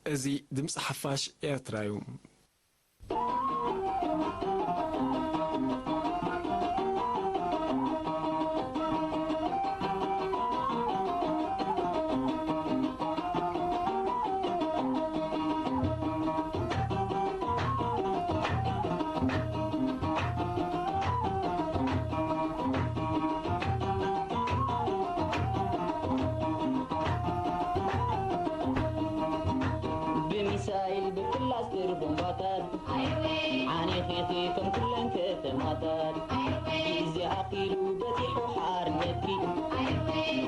እዚ ድምፂ ሓፋሽ ኤርትራ እዩ። ብሚሳይል ብክላስተር ቦምባታት ሓኒኺኺ ከም ኩለን ከተማታት። ግዜ ኣኺሉ በጺሑ ሓርነትኪ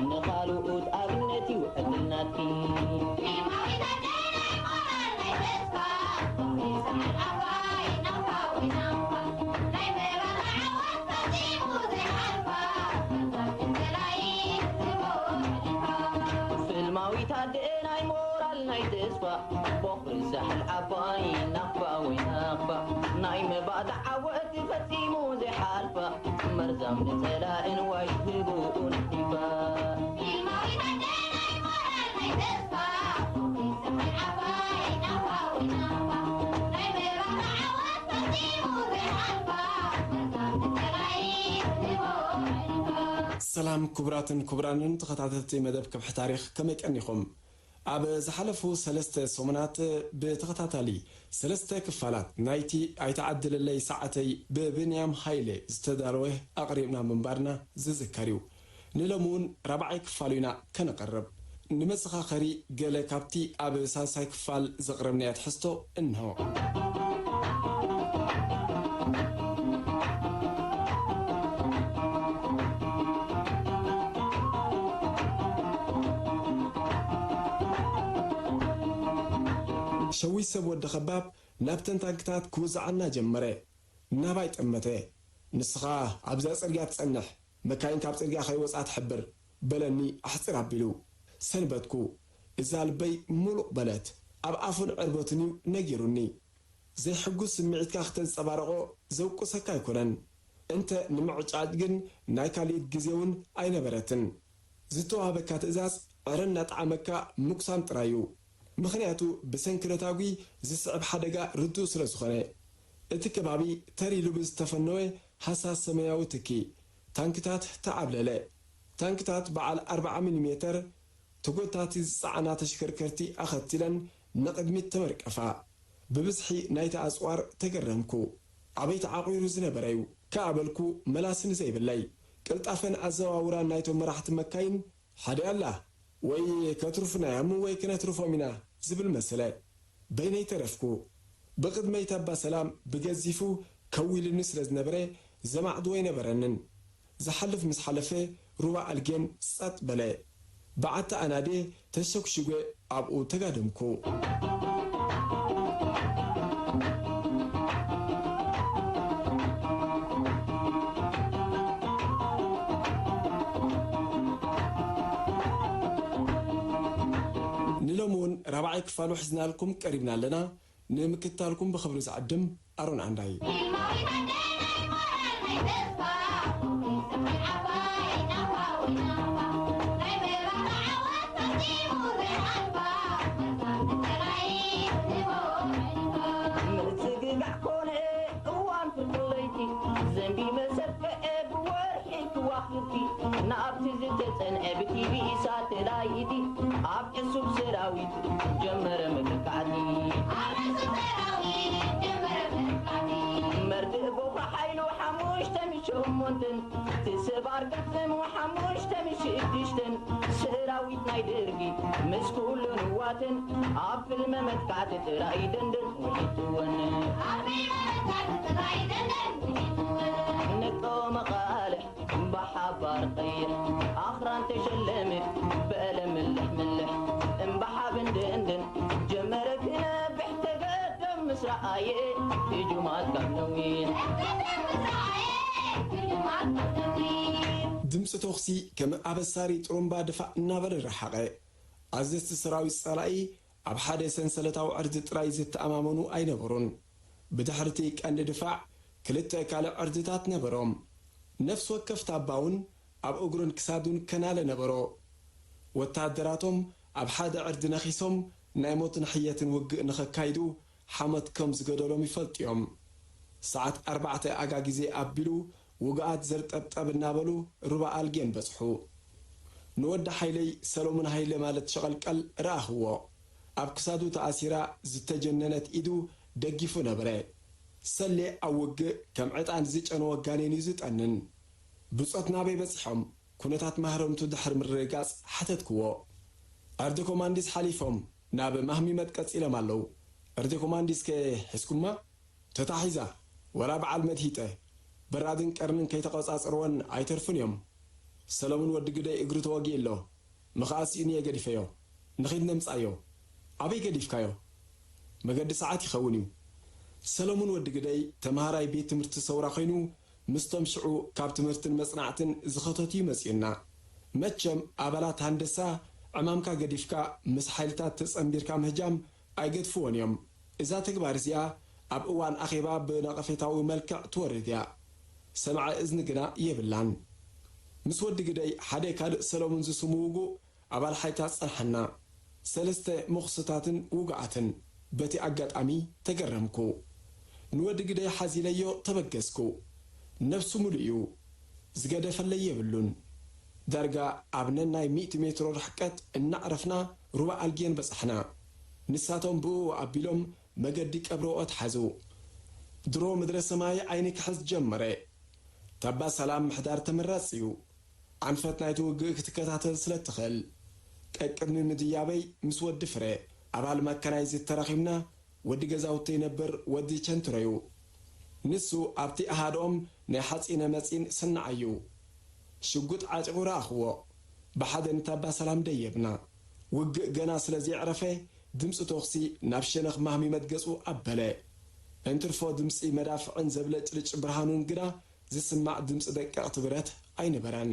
ንኻልኦት ኣብነት እዩ ዕድል ናትኪ። ፍልማዊት ኣደ ናይ ሞራል ናይ ተስፋ ቦኽሪ ሳሕል ዓባይ ናቕፋ ወይ ናቕፋ ናይ መባእታ ዓወት ፈጺሙ ዘይሓልፋ መርዛም ንጸላእን ዋይ ህቡኡን ሒፋ። ሰላም ክቡራትን ክቡራንን ተኸታተልቲ መደብ ከብሒ ታሪኽ፣ ከመይ ቀኒኹም? ኣብ ዝሓለፉ ሰለስተ ሰሙናት ብተኸታታሊ ሰለስተ ክፋላት ናይቲ ኣይትዓድለለይ ሰዓተይ ብብንያም ሃይለ ዝተዳለወ ኣቕሪብና ምንባርና ዝዝከር እዩ። ንሎሚ እውን ራብዓይ ክፋሉ ኢና ከነቕርብ። ንመዘኻኸሪ ገለ ካብቲ ኣብ ሳልሳይ ክፋል ዘቕረብናዮ ትሕዝቶ እንሆ። ሸዊት ሰብ ወዲ ኸባብ ናብተን ታንክታት ክውዝዓና ጀመረ። ናባይ ጠመተ። ንስኻ ኣብዛ ጽርግያ ትጸንሕ፣ መካይን ካብ ጽርግያ ከይወጻ ትሕብር፣ በለኒ ኣሕጽር ኣቢሉ። ሰንበትኩ። እዛ ልበይ ሙሉቕ በለት። ኣብ ኣፉን ዕርበቱን እዩ ነጊሩኒ። ዘይሕጉስ ስምዒትካ ክተንጸባርቖ ዘውቅሰካ ኣይኮነን። እንተ ንምዕጫጭ ግን ናይ ካልኢት ግዜ እውን ኣይነበረትን። ዝተዋህበካ ትእዛዝ ዕረ እናጠዓመካ ምኩሳም ጥራይ እዩ። ምኽንያቱ ብሰንኪ ነታጒ ዝስዕብ ሓደጋ ርዱእ ስለ ዝኾነ። እቲ ከባቢ ተር ኢሉ ብዝተፈነወ ሃሳስ ሰማያዊ ትኪ ታንክታት ተዓብለለ። ታንክታት በዓል ኣርብዓ ሚሊ ሜተር ተጎታቲ ዝጸዓና ተሽከርከርቲ ኣኸቲለን ንቕድሚት ተመርቀፋ። ብብዝሒ ናይቲ ኣጽዋር ተገረምኩ። ኣበይ ተዓቑሩ ዝነበረ እዩ ከኣ በልኩ መላሲ ንዘይብለይ። ቅልጣፈን ኣዘዋውራን ናይቶም መራሕቲ መካይን ሓደ ኣላ፣ ወይ ከትርፉና እዮም ወይ ክነትርፎም ኢና ዝብል መሰለ። በይነይ ተረፍኩ። ብቕድመይ ታባ ሰላም ብገዚፉ ከው ኢሉኒ ስለ ዝነበረ ዘማዕድዎ ኣይነበረንን። ዝሓልፍ ምስ ሓለፈ ሩባ ኣልጌን ጸጥ በለ። በዓቲ ኣናድየ ተሸጉሺገ ኣብኡ ተጋደምኩ። ንሎሚ እውን ራብዓይ ክፋሉ ሒዝናልኩም ቀሪብና ኣለና። ንምክትታልኩም ብኽብሪ ዝዕድም ኣሮን ኣንዳይ። ምዝግጋዕ ኮነ እዋን ፍርቂ ለይቲ ዘንቢበ ሰፍአ ብወርሒ ክዋኽብቲ ናብቲ ዝተጸንዐ ብቲቪ ሳተላይቲ ኣብ ዕሱብ ሰራዊት ጀመረ መጥቃዕቲ። መርድእ ቦኽሪ ሓይሉ ሓሙሽተ ሚእቲ ሸሞንተን እቲ ሰባር ቅልጽሙ ሓሙሽተ ሚእቲ ሽዱሽተን ሰራዊት ናይ ደርጊ ምስ ኩሉ ንዋተን ኣብ ፍልመ መጥቃዕቲ ጥራይ ደንደን ውሒጥወን። ነቆ መቓልሕ ብሓባር ቀይሕ ኣኽራን ተሸለመ በለ ምልሕ ምልሕ እምባሓ ብንድንድን ጀመረ ክነብሕ ተገደም ምስ ረኣየ ህጁማት ካብ ነዊሕ። ድምፂ ተኹሲ ከም ኣበሳሪ ጥሩምባ ድፋእ እናበለ ረሓቐ። ኣዘዝቲ ሰራዊት ጸላኢ ኣብ ሓደ ሰንሰለታዊ ዕርዲ ጥራይ ዝተኣማመኑ ኣይነበሩን። ብድሕሪ እቲ ቀንዲ ድፋዕ ክልተ ካልእ ዕርድታት ነበሮም። ነፍሲ ወከፍ ታባ እውን ኣብ እግሩን ክሳዱን ከናለ ነበሮ። ወተሃደራቶም ኣብ ሓደ ዕርዲ ነኺሶም ናይ ሞትን ሕየትን ውግእ ንኸካይዱ ሓመት ከም ዝገደሎም ይፈልጡ እዮም። ሰዓት ኣርባዕተ ኣጋ ግዜ ኣቢሉ ውግኣት ዘርጠብጠብ እናበሉ ሩባ ኣልጌን በጽሑ። ንወዲ ሓይለይ ሰሎሙን ሃይለ ማለት ሸቐልቀል ረኣኽዎ። ኣብ ክሳዱ ተኣሲራ ዝተጀነነት ኢዱ ደጊፉ ነበረ። ሰሌ ኣብ ውግእ ከም ዕጣን ዝጨነወ ጋኔን እዩ ዝጠንን። ብጾት ናበይ በጺሖም? ኩነታት ማህረምቱ ድሕሪ ምርግጋጽ ሓተትክዎ። ዕርዲ ኮማንዲስ ሓሊፎም ናብ ማህሚመት ቀጺሎም ኣለዉ። ዕርዲ ኮማንዲስከ ሒዝኩማ? ተታሒዛ፣ ወላ በዓል መድሂጠ፣ በራድን ቀርንን ከይተቖጻጸርወን ኣይተርፉን እዮም። ሰለሙን ወዲ ግደይ እግሩ ተወጊኡ ኣሎ። ምኽኣል ስኢኑ እየ ገዲፈዮ። ንኺድ ነምጻዮ። ኣበይ ገዲፍካዮ? መገዲ ሰዓት ይኸውን እዩ። ሰለሙን ወዲ ግደይ ተምሃራይ ቤት ትምህርቲ ሰውራ ኮይኑ፣ ምስቶም ሽዑ ካብ ትምህርትን መጽናዕትን ዝኸተቱ እዩ መጺኡና። መቸም ኣባላት ሃንደሳ ዕማምካ ገዲፍካ ምስ ሓይልታት ተጸንቢርካ ምህጃም ኣይገድፍዎን እዮም። እዛ ተግባር እዚኣ ኣብ እዋን ኣኼባ ብነቐፌታዊ መልክዕ ትወርድ እያ። ሰምዐ እዝኒ ግና የብላን። ምስ ወዲ ግደይ ሓደ ካልእ ሰለሙን ዝስሙ ውጉእ ኣባል ሓይልታት ጸንሓና። ሰለስተ ምኹስታትን ውጉኣትን። በቲ ኣጋጣሚ ተገረምኩ። ንወዲ ግደይ ሓዚለዮ ተበገስኩ። ነብሱ ምሉእ እዩ። ዝገደፈለይ የብሉን። ዳርጋ ኣብ ነናይ ሚእቲ ሜትሮ ርሕቀት እናዕረፍና ሩባ ኣልጌን በጻሕና። ንሳቶም ብኡ ኣቢሎም መገዲ ቀብሪ ኦት ሓዙ። ድሮ ምድረ ሰማይ ዓይኒ ክሕዝ ጀመረ። ታባ ሰላም ምሕዳር ተመራጺ እዩ። ኣንፈት ናይቲ ውግእ ክትከታተል ስለ እትኽእል። ቀቅድሚ ምድያበይ ምስ ወዲ ፍረ፣ ኣባል መካናይዝድ ተራኺብና፣ ወዲ ገዛውተይ ነበር ወዲ ቸንትሮዩ። ንሱ ኣብቲ ኣሃድኦም ናይ ሓጺነ መጺን ስናዓዩ። ሽጉጥ ዓጢቑ ረኣኽዎ። ብሓደ ንታባ ሰላም ደየብና። ውግእ ገና ስለ ዘየዕረፈ፣ ድምጺ ተኹሲ ናብ ሸነኽ ማህሚመት ገጹ ኣበለ። እንትርፎ ድምጺ መዳፍዕን ዘብለጭልጭ ብርሃኑን ግና ዝስማዕ ድምጺ ደቀቕቲ ብረት ኣይነበረን።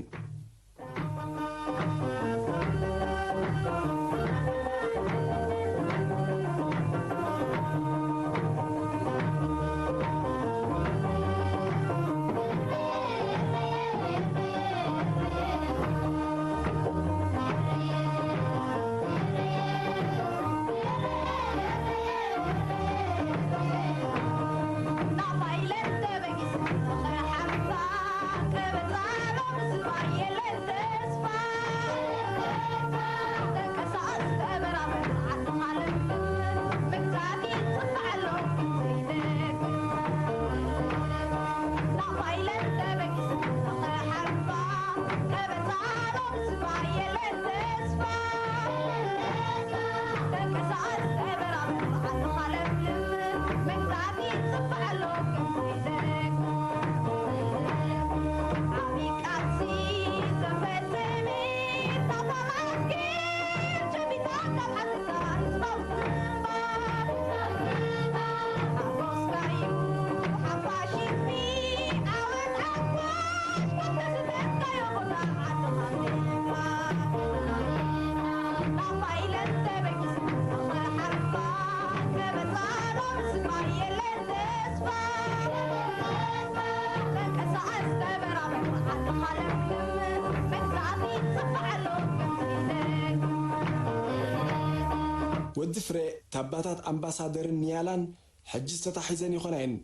ወዲ ፍረ፣ ታባታት ኣምባሳደርን ኒያላን ሕጅስ ተታሒዘን ይኾና እየን።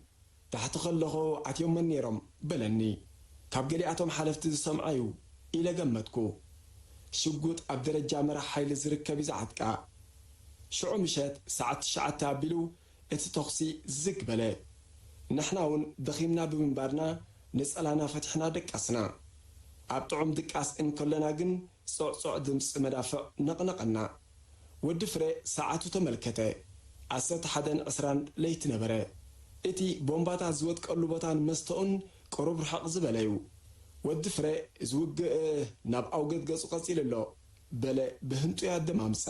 ታሕቲ ከለኹ ኣትዮመን ነይሮም፣ በለኒ። ካብ ገሊኣቶም ሓለፍቲ ዝሰምዖ እዩ ኢለ ገመትኩ። ሽጉጥ ኣብ ደረጃ መራሕ ሓይሊ ዝርከብ እዩ ዝዓጥቃ። ሽዑ ምሸት ሰዓት ትሽዓተ ኣቢሉ እቲ ተኹሲ ዝግ በለ። ንሕና እውን ደኺምና ብምንባርና ነጸላና ፈቲሕና ደቀስና። ኣብ ጥዑም ድቃስ እንከለና ግን ጾዕጾዕ ድምጺ መዳፍዕ ነቕነቐና። ወዲ ፍረ ሰዓቱ ተመልከተ። ዓሰርተ ሓደን ዕስራን ለይቲ ነበረ። እቲ ቦምባታት ዝወድቀሉ ቦታን መስተኡን ቅሩብ ርሕቕ ዝበለ እዩ። ወዲ ፍረ፣ እዚ ውግእ ናብ ኣውገት ገጹ ቀጺሉ ኣሎ፣ በለ ብህንጡይ ኣደማምጻ።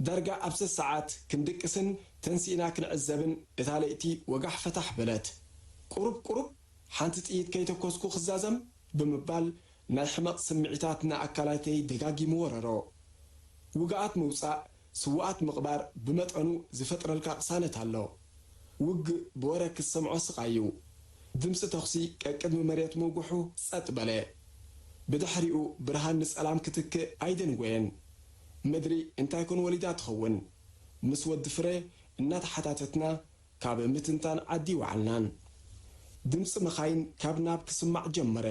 ዳርጋ ኣብ ሰሰዓት ክንድቅስን ተንሲእና ክንዕዘብን እታ ለይቲ ወጋሕ ፈታሕ በለት። ቁሩብ ቁሩብ ሓንቲ ጥይት ከይተኮስኩ ክዛዘም ብምባል ናይ ሕመቕ ስምዒታት ንኣካላተይ ደጋጊሙ ወረሮ። ውግኣት ምውጻእ፣ ስዉኣት ምቕባር ብመጠኑ ዝፈጥረልካ ቅሳነት ኣሎ። ውግእ ብወረ ክትሰምዖ ስቓይ እዩ። ድምጺ ተኹሲ ቀቅድሚ መሬት ምውግሑ ጸጥ በለ። ብድሕሪኡ ብርሃን ንጸላም ክትክእ ኣይደንጎየን። ምድሪ እንታይ ኮን ወሊዳ ትኸውን? ምስ ወዲ ፍረ እናተሓታተትና ካብ ምትንታን ዓዲ ይወዓልናን። ድምፂ መኻይን ካብ ናብ ክስማዕ ጀመረ።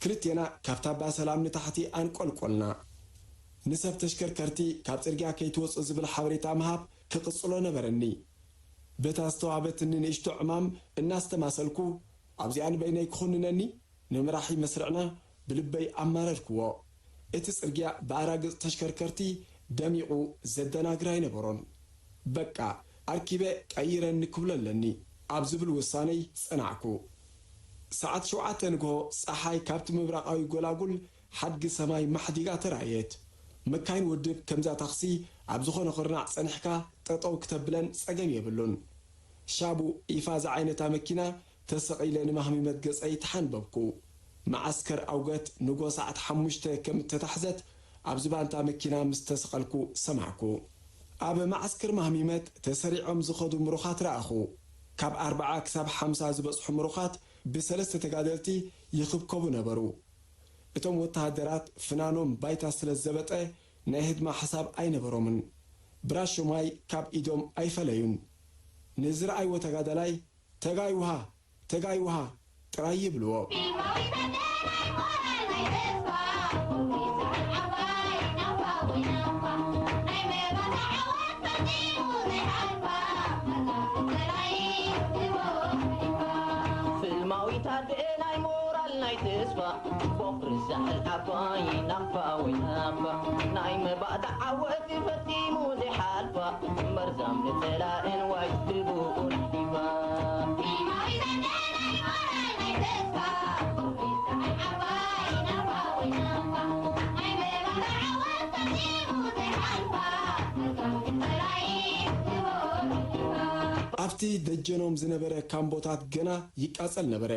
ክልቴና ካብታ ኣባ ሰላም ንታሕቲ ኣንቆልቆልና። ንሰብ ተሽከርከርቲ ካብ ጽርግያ ከይትወጹ ዝብል ሓበሬታ ምሃብ ክቕጽሎ ነበረኒ። በታ ዝተዋህበትኒ ንእሽቶ ዕማም እናስተማሰልኩ፣ ኣብዚኣ ንበይነይ ክኹንነኒ ንምራሕ መስርዕና ብልበይ ኣማረርክዎ። እቲ ጽርግያ ብኣራግጽ ተሽከርከርቲ ደሚቑ ዘደናግር ኣይነበሮን። በቃ፣ ኣርኪበ ቀይረኒ ክብሎ ኣለኒ ኣብ ዝብል ውሳነይ ጸናዕኩ። ሰዓት ሸውዓተ ንግሆ ጸሓይ ካብቲ ምብራቓዊ ጎላጉል ሓድጊ ሰማይ ማሕዲጋ ተራእየት። መካይን ውድብ ከምዛ ታክሲ ኣብ ዝኾነ ኩርናዕ ጸኒሕካ ጠጠው ክተብለን ጸገም የብሉን። ሻቡ ኢፋ ዝዓይነታ መኪና ተሰቒለ ንማህሚመት ገጸይ ተሓንበብኩ። መዓስከር ኣውገት ንጎ ሰዓት ሓሙሽተ ከም እተታሕዘት ኣብ ዝባንታ መኪና ምስ ተሰቐልኩ ሰማዕኩ። ኣብ መዓስከር ማህሚመት ተሰሪዖም ዝኸዱ ምሩኻት ረኣኹ። ካብ ኣርብዓ ክሳብ ሓምሳ ዝበጽሑ ምሩኻት ብሰለስተ ተጋደልቲ ይኽብከቡ ነበሩ። እቶም ወተሃደራት ፍናኖም ባይታ ስለ ዘበጠ ናይ ህድማ ሓሳብ ኣይነበሮምን። ብራሾ ማይ ካብ ኢዶም ኣይፈለዩን። ንዝረኣይዎ ተጋዳላይ፣ "ተጋይ ውሃ፣ ተጋይ ውሃ" ጥራይ ይብልዎ። ፍልማዊት ኣደ ናይ ሞራል ናይ ተስፋ፣ ቦኽሪ ዛሕል ዓባይ ናቕፋ ወይ ናባ፣ ናይ መባእታ ዓወት ፈጺሙ ዘይሓልፋ፣ መርዛም ንጸላእን ዋጅ ትብኡ ናዲፋ። ኣብቲ ደጀኖም ዝነበረ ካምቦታት ገና ይቃጸል ነበረ።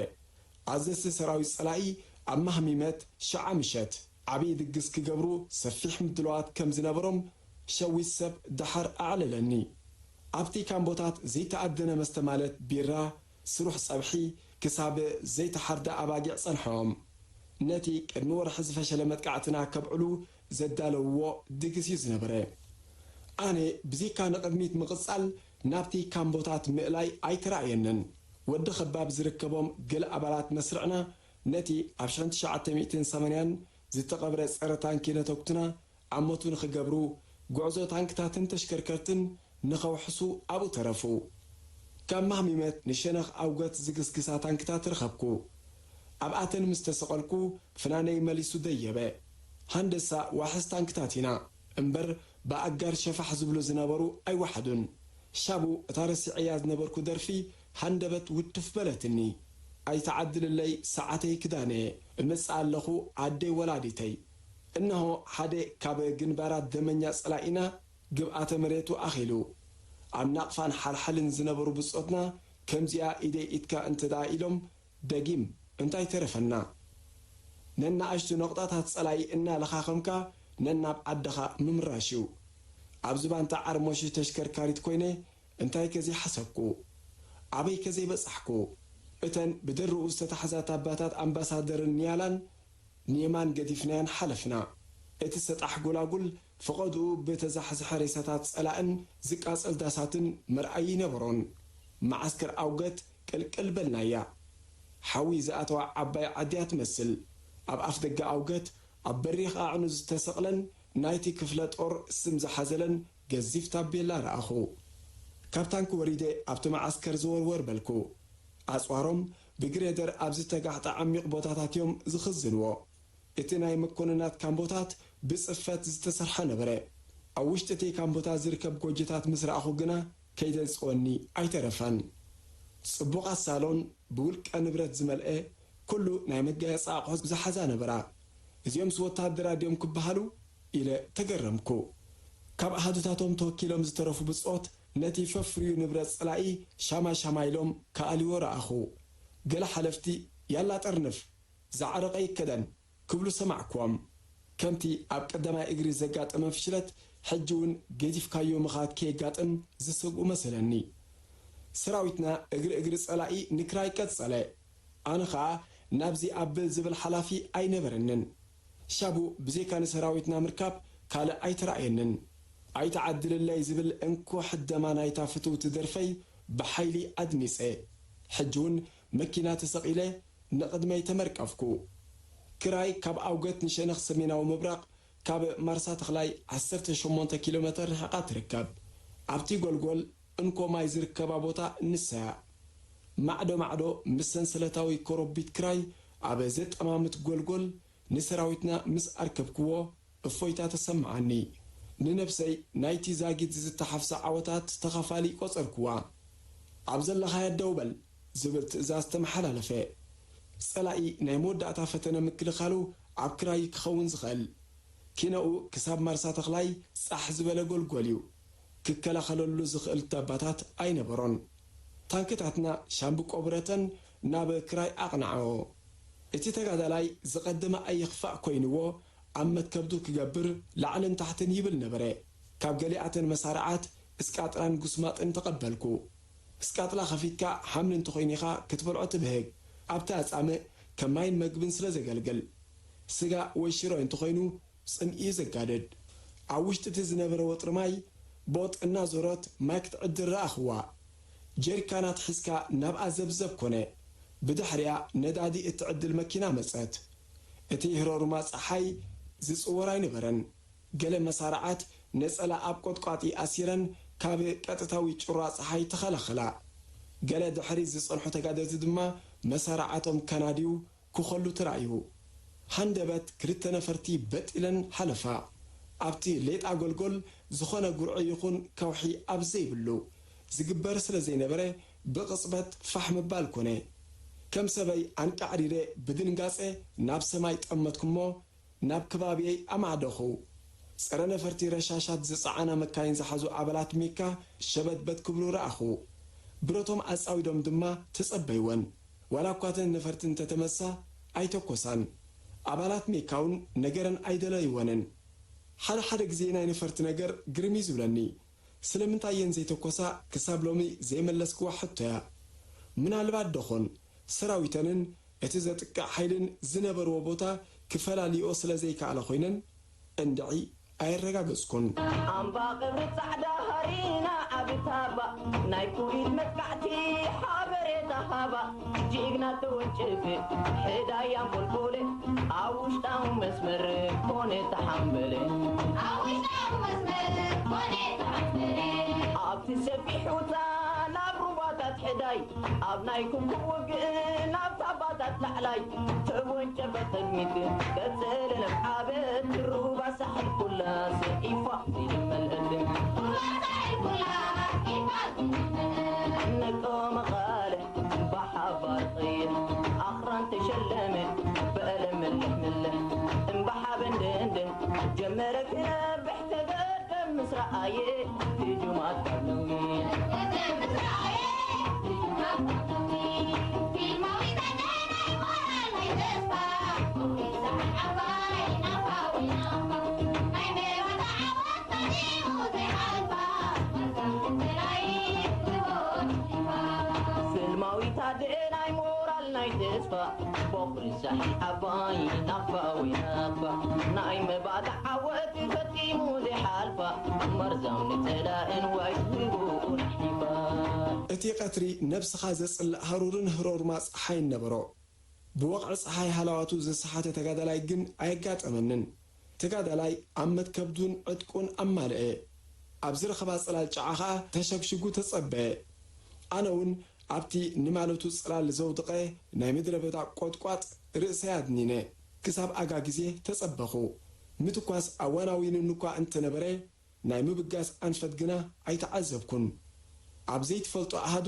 ኣዘዝቲ ሰራዊት ጸላኢ ኣብ ማህሚመት ሸዓ ምሸት ዓብዪ ድግስ ክገብሩ ሰፊሕ ምድላዋት ከም ዝነበሮም ሸዊት ሰብ ደሓር ኣዕለለኒ። ኣብቲ ካምቦታት ዘይተኣደነ መስተ ማለት ቢራ፣ ስሩሕ ጸብሒ፣ ክሳብ ዘይተሓርደ ኣባጊዕ ጸንሖም። ነቲ ቅድሚ ወርሒ ዝፈሸለ መጥቃዕትና ከብዕሉ ዘዳለውዎ ድግስ እዩ ዝነበረ። ኣነ ብዚካ ንቕድሚት ምቕጻል ናብቲ ካምቦታት ምእላይ ኣይተራእየንን። ወዲ ኸባብ ዝርከቦም ገለ ኣባላት መስርዕና ነቲ ኣብ ሽሕን ትሽዓተ ሚእትን ሰማንያን ዝተቐብረ ጸረ ታንኪ ነተኩትና ኣመቱ ንኽገብሩ፣ ጉዕዞ ታንክታትን ተሽከርከርትን ንኸውሕሱ ኣብኡ ተረፉ። ካብ ማህሚመት ንሸነኽ ኣውገት ዝግስግሳ ታንክታት ረኸብኩ። ኣብኣተን ምስ ተሰቐልኩ፣ ፍናነይ መሊሱ ደየበ። ሃንደሳ ዋሕስ ታንክታት ኢና እምበር፣ ብኣጋር ሸፋሕ ዝብሉ ዝነበሩ ኣይወሓዱን። ሻቡ እታ ረሲዐያ ዝነበርኩ ደርፊ ሃንደበት ውድፍ በለትኒ። ኣይትዓድልለይ ሰዓተይ ክዳነ፣ እመጽእ ኣለኹ ዓደይ ወላዲተይ። እነሆ ሓደ ካብ ግንባራት ደመኛ ጸላኢና ግብኣተ መሬቱ ኣኺሉ። ኣብ ናቕፋን ሓልሓልን ዝነበሩ ብጾትና ከምዚኣ ኢደይ ኢድካ እንተ ደኣ ኢሎም ደጊም እንታይ ተረፈና? ነናእሽቱ ነቑጣታት ጸላኢ እናለኻኸምካ ነናብ ዓድኻ ምምራሽ እዩ። ኣብ ዝባንታ ዓርሞሺ ተሽከርካሪት ኮይነ እንታይከ ዘይሓሰብኩ? ኣበይከ ዘይበጻሕኩ? እተን ብድርኡ ዝተታሕዛ ታባታት ኣምባሳደርን ኒያላን ንየማን ገዲፍናየን ሓለፍና። እቲ ሰጣሕ ጎላጉል ፈቐድኡ ብተዛሕዝሐ ሬሳታት ጸላእን ዝቃጸል ዳሳትን መርኣዪ ይነበሮን። መዓስከር ኣውገት ቅልቅል በልናያ። ሓዊ ዝኣተዋ ዓባይ ዓዲ እያ ትመስል። ኣብ ኣፍደገ ኣውገት ኣብ በሪኽ ኣዕኑድ ዝተሰቕለን ናይቲ ክፍለ ጦር ስም ዝሓዘለን ገዚፍ ታቤላ ረኣኹ። ካብ ታንኪ ወሪደ ኣብቲ መዓስከር ዘወርወር በልኩ። ኣጽዋሮም ብግሬደር ኣብ ዝተጋሕጠ ዓሚቕ ቦታታት እዮም ዝኽዝንዎ። እቲ ናይ መኮንናት ካምቦታት ብጽፈት ዝተሰርሐ ነበረ። ኣብ ውሽጢ እቲ ካምቦታት ዝርከብ ጎጆታት ምስ ረኣኹ ግና ከይደንጽወኒ ኣይተረፈን። ጽቡቓት ሳሎን ብውልቀ ንብረት ዝመልአ፣ ኩሉ ናይ መጋየጺ ኣቑሑት ዝሓዛ ነበራ። እዚኦምስ ወተሃደራት ድዮም ክበሃሉ? ኢለ ተገረምኩ። ካብ ኣሃዱታቶም ተወኪሎም ዝተረፉ ብጾት ነቲ ፈፍርዩ ንብረት ጸላኢ ሻማ ሻማ ኢሎም ክኣልይዎ ረኣኹ። ገለ ሓለፍቲ፣ "ያላ ጠርንፍ፣ ዝዓረቐ ይከደን" ክብሉ ሰማዕክዎም። ከምቲ ኣብ ቀዳማይ እግሪ ዘጋጠመ ፍሽለት፣ ሕጂ እውን ገዲፍካዮ ምኻድ ከየጋጥም ዝሰግኡ መሰለኒ። ሰራዊትና እግሪ እግሪ ጸላኢ ንክራይ ቀጸለ። ኣነ ኸኣ ናብዚ ኣብል ዝብል ሓላፊ ኣይነበረንን። ሻቡ ብዘይካ ንሰራዊትና ምርካብ ካልእ ኣይተራእየንን። ኣይትዓድልለይ ዝብል እንኮ ሕደማ ናይታ ፍትውቲ ደርፈይ ብሓይሊ ኣድሚጸ። ሕጂ እውን መኪና ተሰቒለ ንቕድመይ ተመርቀፍኩ። ክራይ ካብ ኣውገት ንሸነኽ ሰሜናዊ ምብራቕ ካብ ማርሳ ተኽላይ ዓሰርተ ሸሞንተ ኪሎ ሜተር ርሒቓ ትርከብ። ኣብቲ ጎልጎል እንኮ ማይ ዝርከባ ቦታ ንሳ እያ። ማዕዶ ማዕዶ ምስ ሰንሰለታዊ ኮረቢት ክራይ ኣብ ዘጠማምት ጎልጎል ንሰራዊትና ምስ ኣርከብክዎ እፎይታ ተሰምዓኒ። ንነብሰይ ናይቲ ዛጊት ዝተሓፍሰ ዓወታት ተኻፋሊ ቆጸርክዋ። ኣብ ዘለኻዮ ደው በል ዝብል ትእዛዝ ተመሓላለፈ። ጸላኢ ናይ መወዳእታ ፈተነ ምክልኻሉ ኣብ ክራይ ክኸውን ዝኽእል። ኪነኡ ክሳብ ማርሳ ተኽላይ ጻሕ ዝበለ ጎልጎል እዩ። ክከላኸለሉ ዝኽእል ዳባታት ኣይነበሮን። ታንክታትና ሻምብቆ ብረተን ናብ ክራይ ኣቕንዓኦ። እቲ ተጋዳላይ ዝቐደመ ኣይኽፋእ ኮይንዎ ኣብ መትከብቱ ክገብር ላዕልን ታሕትን ይብል ነበረ። ካብ ገሊኣተን መሳርዓት እስቃጥራን ጉስማጥን ተቐበልኩ። እስቃጥላ ከፊትካ ሓምሊ እንተኾይኑ ኢኻ ክትበልዖ ትብህግ። ኣብቲ ኣጻምእ ከም ማይን መግብን ስለ ዘገልግል። ስጋ ወይ ሽሮ እንተኾይኑ ጽምኢ እዩ ዘጋድድ። ኣብ ውሽጢ እቲ ዝነበረ ወጥሪ ማይ ቦጥ እናዞረት ማይ ክትዕድል ረኣኽዋ። ጀሪካናት ሒዝካ ናብኣ ዘብዘብ ኮነ። ብድሕሪኣ ነዳዲ እትዕድል መኪና መጸት። እቲ ህሮሩማ ጸሓይ ዝጽወር ኣይነበረን። ገለ መሳርዓት ነጸላ ኣብ ቆጥቋጢ ኣሲረን ካብ ቀጥታዊ ጩራ ጸሓይ ተኸላኸላ። ገለ ድሕሪት ዝጸንሑ ተጋደልቲ ድማ መሳርዓቶም ከናድዩ ክኸሉ ተራእዩ። ሃንደበት ክልተ ነፈርቲ በጥ ኢለን ሓለፋ። ኣብቲ ሌጣ ጎልጎል ዝኾነ ጉርዒ ይኹን ከውሒ ኣብ ዘይብሉ ዝግበር ስለ ዘይነበረ ብቕጽበት ፋሕ ምባል ኮነ። ከም ሰበይ ኣንቃዕሪረ ብድንጋጸ ናብ ሰማይ ጠመትኩሞ ናብ ከባቢየይ ኣማዕደኹ። ጸረ ነፈርቲ ረሻሻት ዝጸዓና መካይን ዝሓዙ ኣባላት ሜካ ሸበትበት ክብሉ ረኣኹ። ብረቶም ኣጻዊዶም ድማ ተጸበይወን። ዋላ እኳ እተን ነፈርቲ እንተተመሳ ኣይተኮሳን። ኣባላት ሜካ እውን ነገረን ኣይደለይወንን። ሓደ ሓደ ግዜ ናይ ነፈርቲ ነገር ግርም እዩ ዝብለኒ። ስለምንታይ እየን ዘይተኮሳ ክሳብ ሎሚ ዘይመለስክዋ ሕቶ እያ። ምናልባት ደኾን ሰራዊተንን እቲ ዘጥቅዕ ሓይልን ዝነበርዎ ቦታ ክፈላልይኦ ስለ ዘይከኣላ ኮይነን እንድዒ ኣየረጋገጽኩን። ኣምባ ቀብሪ ጻዕዳ ሃሪና ዓቢ ታባ ናይ ኩሊት መጥቃዕቲ ሓበሬታ ሃባ ጅግና ተወንጭፍ ሕዳይ ኣንቆልቆለ ኣብ ውሽጣዊ መስመር ኮነ ተሓምበለ ኣብ ውሽጣዊ መስመር ኮነ ተሓምበለ ኣብቲ ሰፊሕ ውታ ናብ ሩባታት ሕዳይ ኣብ ናይ ኩኩብ ውግእ ናብ ታባታት ላዕላይ ተወንጨፈ ቅድሚት ቀጸለ ናብ ዓበት ሩባ ሳሕል ኩላ ሰዒፋ ይመልእልን ነቆ መቓለ ብሓባር ቀይሕ ኣኽራን ተሸለመ ብእለምልሕ ምልሕ እምባሓበ እንደንደን ጀመረ ክነብሕ ተገደም ምስ ረኣየ ህጁማት ካብ ነዊሕ ስልማዊት ኣደ ናይ ሞራል ናይ ተስፋ ቦኽሪ ሳሕል ዓባይ ናቕፋ ወይ ናቕፋ ናይ መባእታ ዓወት ፈጺሙ ዘይሓልፋ መርዛም ንጸላእን ዋይ ህቡኡን ኣሕሊፋ እቲ ቀትሪ ነብስኻ ዘጽልእ ሃሩርን ህሮርማ ጸሓይን ነበሮ። ብወቕዒ ጸሓይ ሃለዋቱ ዝሰሓተ ተጋዳላይ ግን ኣየጋጠመንን። ተጋዳላይ ኣመት ከብዱን ዕጥቁን ኣማልአ። ኣብ ዝረኸባ ጽላል ጨዓ ኸኣ ተሸግሽጉ ተጸበየ። ኣነ እውን ኣብቲ ንማለቱ ጽላል ዘውደቐ ናይ ምድረ በዳ ቈጥቋጥ ርእሰይ ኣድኒነ። ክሳብ ኣጋ ግዜ ተጸበኹ። ምትኳስ ኣዋናዊኑኒ እኳ እንተነበረ፣ ናይ ምብጋስ ኣንፈት ግና ኣይተዓዘብኩን። ኣብ ዘይትፈልጦ ኣሃዱ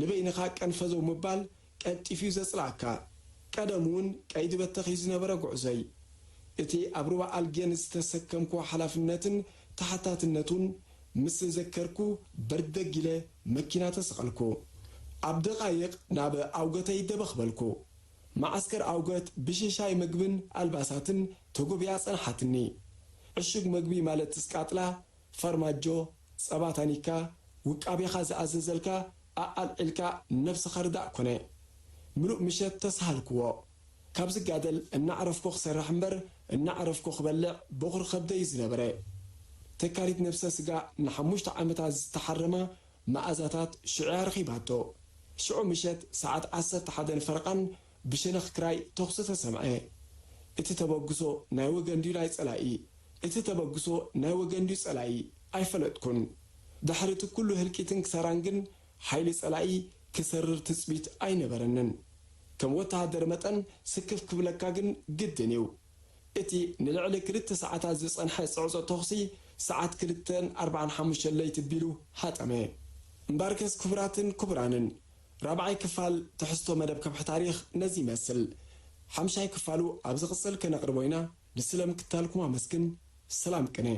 ንበይንኻ ቀንፈዘው ምባል ቀልጢፉ እዩ ዘጽልኣካ። ቀደም እውን ቀይዲ በተኽ እዩ ዝነበረ ጉዕዞይ። እቲ ኣብ ሩባ ኣልጌን ዝተሰከምክዎ ሓላፍነትን ተሓታትነቱን ምስ ዘከርኩ በርደግ ኢለ መኪና ተሰቐልኩ። ኣብ ደቓይቕ ናብ ኣውገተይ ደበኽ በልኩ። መዓስከር ኣውገት ብሽሻይ መግብን ኣልባሳትን ተጎብያ ጸንሓትኒ። ዕሹግ መግቢ ማለት ስቃጥላ፣ ፋርማጆ፣ ጸባ ታኒካ፣ ውቃቤኻ ዝኣዘዘልካ ኣኣልዒልካ ነብስኻ ርዳእ ኮነ። ምሉእ ምሸት ተሳሃልክዎ። ካብ ዝጋደል እናዕረፍኩ ክሰርሕ እምበር እናዕረፍኩ ክበልዕ በኹሪ ከብደይ እዩ ዝነበረ። ተካሊት ነብሰ ስጋ ንሓሙሽተ ዓመታት ዝተሓረማ መኣዛታት ሽዑ እያ ረኺባቶ። ሽዑ ምሸት ሰዓት ዓሰርተ ሓደን ፈረቓን ብሸነኽ ክራይ ተኹሲ ተሰምዐ። እቲ ተበግሶ ናይ ወገን ድዩ ናይ ጸላኢ? እቲ ተበግሶ ናይ ወገን ድዩ ጸላኢ? ኣይፈለጥኩን። ድሕሪ እቲ ኩሉ ህልቂትን ክሳራን ግን ሓይሊ ጸላኢ ክሰርር ትጽቢት ኣይነበረንን። ከም ወተሃደር መጠን ስክፍ ክብለካ ግን ግድን እዩ። እቲ ንልዕሊ ክልተ ሰዓታት ዝጸንሐ ጽዕጾ ተኹሲ ሰዓት ክልተን ኣርባዓን ሓሙሽተን ለይቲ ቢሉ ሃጠመ። እምበርከስ ክቡራትን ክቡራንን፣ ራብዓይ ክፋል ትሕዝቶ መደብ ከብሒ ታሪኽ ነዚ ይመስል። ሓምሻይ ክፋሉ ኣብ ዝቕጽል ከነቕርቦ ኢና። ንስለ ምክታልኩም ኣመስግን። ሰላም ቅነ።